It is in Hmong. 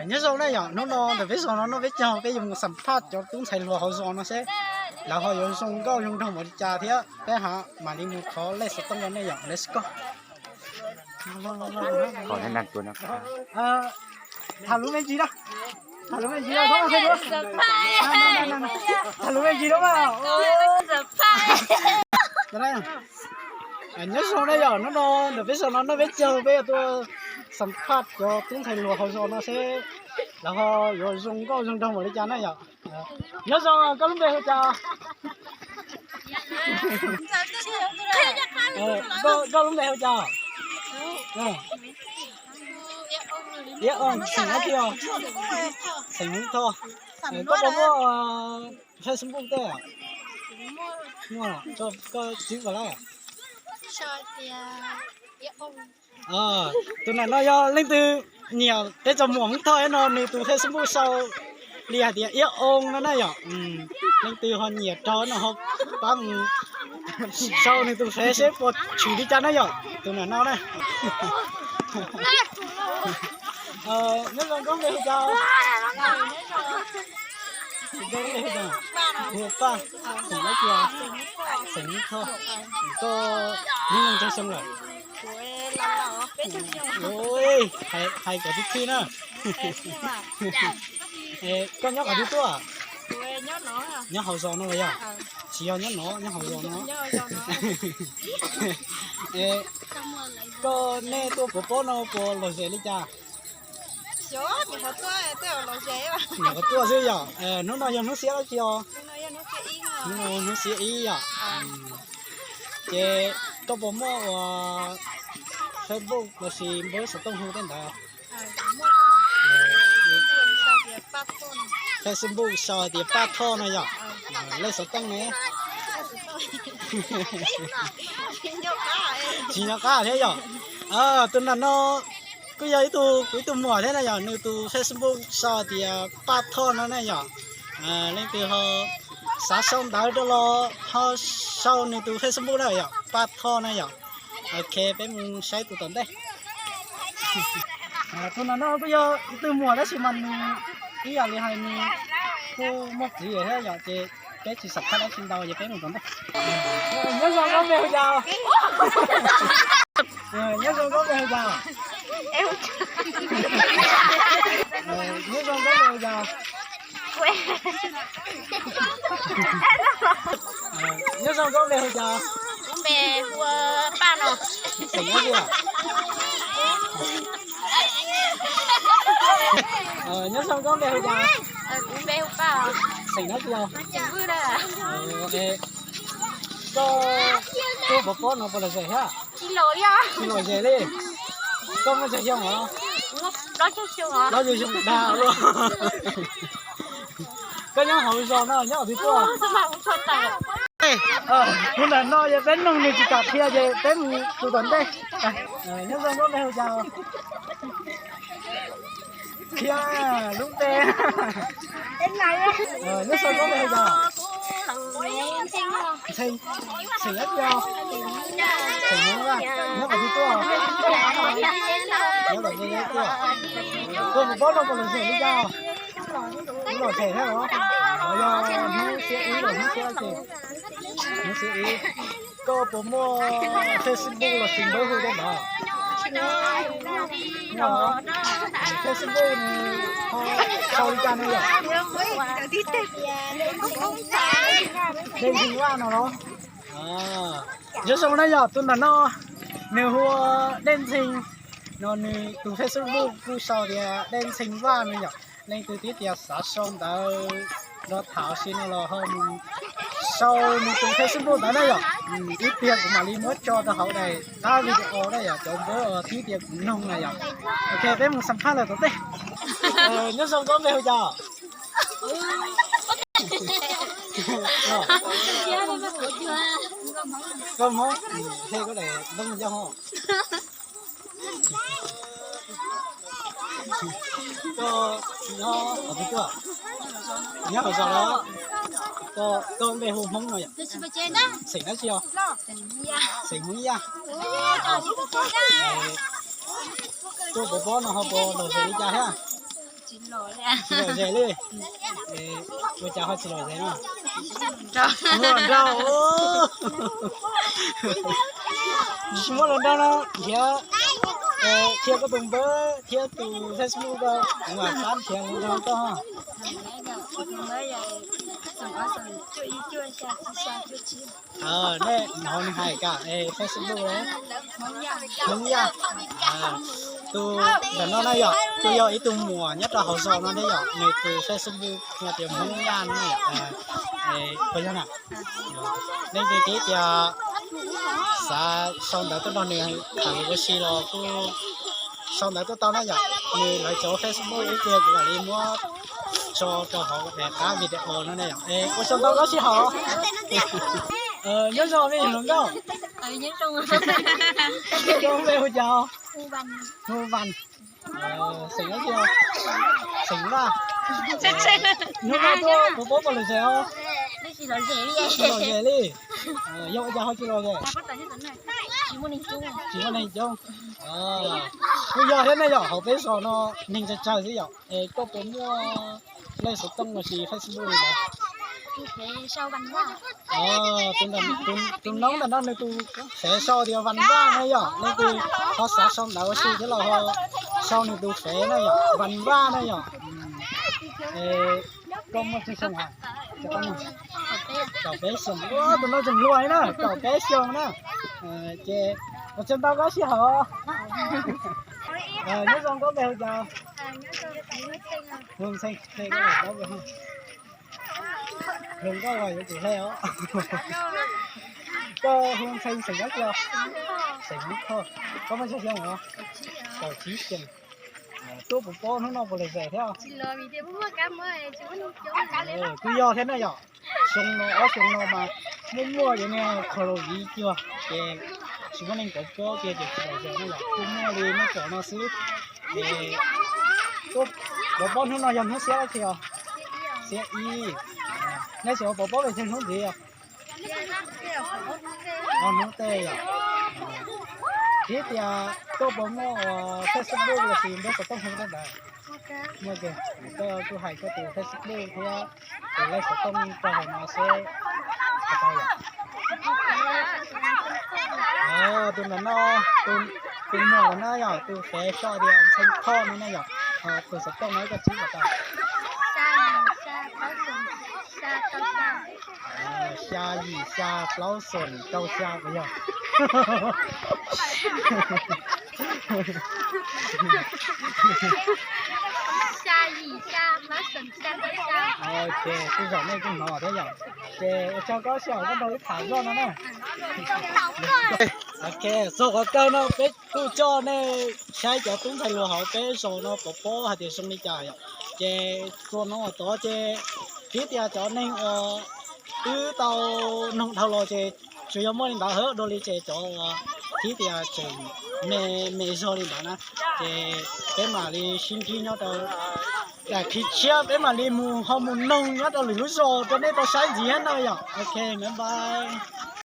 Nyob zoo na yom, hnub no ntawm peb zos no noj peb caug, peb yuav mus xam phaj cov tub ntxhais hluas hauv zos no seb lawv ho yuav zoo nkauj zoo nraug npaum li cas thiab peb ho mam li mus thov lej xov tooj rau nej yom. Let's go. Tham lus me ntsis na, tham lus me ntsis na, tham lus me ntsis na. Nyob zoo na yom, hnub no ntawm peb zos no noj peb caug, peb yuav tuaj xam phaj cov tub ntxhais hluas hauv zos no seb lawv ho yuav zoo nkauj zoo nraug npaum li cas na yom. Nyob zoo, koj lub npe hu cas? Koj lub npe hu cas? Iab Ooj, xeem dab tsi os? Xeem Hmoob Thoj. Koj puas muaj Facebook tej? Muaj, koj txib puas lawm? Tus nam no yog leej twg nyiam peb tsoom muam Hmoob Thoj no, nws tus Facebook sau li hais tias Iab Ooj no na yom. Leej twg ho nyiam raug no ho pab mus sau nws tus Face seb puas tshwm li cas na yom. Tus nam no na. Nyob zoo, koj npe hu cas? Hu Paj, xeem dab tsi? Xeem Hmoob Thoj. Koj hnub no tsawg xyoo lawm? Hais kom tib txhij na. Koj nyob qhov twg tuaj? Nyob hauv zos no los yog? Tsis yog nyob no, nyob hauv zos no. Koj nej tuaj puas pob no puas lom zem li cas? Nyuam qhuav tuaj xwb yom. Hnub no yog hnub xiab dab tsi os? Hnub no hnub xiab ib yom. Ces koj puas muaj ua Facebook lossis npawb xov tooj hu tej ntawd? Facebook sau hais tias Paj Thoj no yom. Lej xov tooj ne? Tsis nco qab thiab yom. Tus nam no kuj yog ib tug, kuv ib tug muam thiab na yom, nws tus Facebook sau hais tias Paj Thoj no na yom. Leej twg ho xav sau ntawv rau los ho sau nws tus Facebook na yom, Paj Thoj na yom. Ok, peb mus saib tus tom ntej. Tus nam no kuj yog ib tug muam tab sis mas nws ib yam li hais nws kuj muaj txiv thiab yom, ces peb tsis xam phaj dab tsi ntau ces peb mus tom ntej. Nyob zoo, koj npe hu cas? Nyob zoo, koj npe hu cas? Nyob zoo, koj npe hu cas? Nyob zoo, koj npe hu cas? Kuv npe hu Paj no. Xeem dab tsi? Nyob zoo, koj npe hu cas? Kuv npe hu Paj. Xeem dab tsi? Koj tuaj puas pob no puas lom zem thiab? Tsis lom zem li. Koj muaj tsawg xyoo os? Plaub caug xyoo dag luaj. Koj nyob hauv zos no nyob qhov twg tuaj? Tus nam no ces peb noog nws tsis kam qhia ces peb mus tus tom ntej. Nyob zoo, koj npe hu cas? Qhia lub npe. Nyob zoo, koj npe hu cas? Ntxhee. Xeem dab tsi? Xeem Hmoob Vaj. Nyob qhov twg tuaj? Nyob tom ntej tuaj. Koj puas paub no puas lom zem li cas? Lom zem thiab los? Yog hnub xiab ib los hnub xiab dab tsi? Hnub xiab ib. Koj puas muaj Facebook lossis npawb hu tej ntawd? Facebook nws ho sau li cas no yom? Dej Ntxhee Vaj no los? Nyob zoo na yom, tus ntawm no nws hu ua Dej Ntxhee no, nws tus Facebook kuj sau tias Dej Ntxhee Vaj no yom. Leej twg twb tias xav sau ntawv nrog tham si no los ho mus sau nws tus Facebook ntawd na yom. Ib pliag kuv mam li muab tso rau hauv daim qab video na yom, cov npawb thib tias kuv noog na yom. Ok, peb mus xam phaj lawm tom ntej. Nyob zoo, koj npe hu cas? Koj Hmoob, he koj daim npawb Ncauj Hoob. Koj nyob qhov twg tuaj? Nyob hauv zos los? Koj npe hu Hmoob no yom? Xeem dab tsi os? Xeem Hmoob Yaj. Tuaj pov pob no ho puas lom zem li cas thiab? Tsis lom zem li. Ua cas ho tsis lom zem no? Muaj nrauj. Tsis muaj hluas nraug no nrhiav, qhia koj tus npawb thiab tus Facebook ko, kuv mam pab nrhiav hluas nraug rau koj. Nej hnov nws hais kam Facebook, Hmoob Yaj. Tus ntawm no na yom, kuj yog ib tug muam nyob rau hauv zos no thiab yom, nws tus Facebook hu tias Hmoob Yaj no na yom. Puas yog na? Leej twg twb tias xav sau ntawv tuaj nrog nws tham ua si los kuj sau ntawv tuaj tau na yom. Nws lawv cov Facebook ib pliag kuv mam li muab tso rau hauv qab video no na yom. Ua tsaug ntau koj sij hawm. Nyob zoo me hluas nkauj. Koj lub npe hu cas? Hu Vas. Xeem dab tsi? Xeem Vaj. Hnub no tuaj pov pob puas lom zem os? Tsis lom zem li. Yog ua cas ho tsis lom zem? Tsis muaj neeg coob. Kuj yog thiab ne yom, hauv peb zos no neeg tsawg tsawg xwb yom. Es koj puas muaj lej xov tooj los sis Facebook li ntawd? Tus noob ntawm no nws tus fev sau tias Vas Vaj na yom, leej twg ho xav sau ntawv ua si thiab los ho sau nws tus fev na yom, Vas Vaj na yom. Koj muaj tsawg xyoo? Kaum peb xyoo. Tus no tseem hluas li na, kaum peb xyoo na. Ces ua tsaug ntau koj sij hawm. Nyob zoo, koj npe hu cas? Hu Ntxhee. Hluas nkauj los yuav tsum hle os. Koj hu Ntxhee, xeem dab tsi? Xeem Hmoob Thoj. Koj muaj tsawg xyoo os? Kaum tsib xyoo. Tuaj pov pob hnub no puas lom zem thiab? Kuj yog thiab na yom. Xyoo no ob xyoo no mas muaj muaj cov niag kho los viv cuag ces tsis muaj neeg pov pob kiag ces tsis lom zem na yom. Kuj muaj li muaj cov no xwb. Es tuaj pov pob hnub no yog hnub xiab dab tsi os? Xiab ib. Nej xyov pov pob pes tsawg hnub ntxiv os? Ob hnub tej yom. Twb tias koj puas muaj Facebook los sis npawb xov tooj hu rau ntawd? Muaj ces koj kuj hais koj tus Facebook thiab tus lej xov tooj rau hauv no seb puas tau yom. Tus ntawm no, tus muam ntawm no yog tus fev sau tias Ntxhee Thoj no na yom. Tus xov tooj no koj tsib puas tau? Xya yim xya plaub xoom rau xya puas yog? Ces kuj zaum nej kuj hnov thiab yom. Ces ua tsaug koj sij hawm koj nrog wb tham zoj no na. Ok, txog qhov kawg no peb kuj coj nej saib cov tub ntxhais hluas hauv peb zos no pov pob hais tias zoo li cas yom. Ces txuas no tod ces twb tias cov neeg uas twb tau noog dhau los ces tsuas yog muaj li ntawd hauv dua li ces cov uas twb tias tseem me me zog li ntawd na, ces peb mam li sib ntsib nyob rau daim khiv tshiab, peb mam li mus ho mus noog nyob rau lwm lub zos rau nej tau saib ntxiv na yom. Ok, bye bye.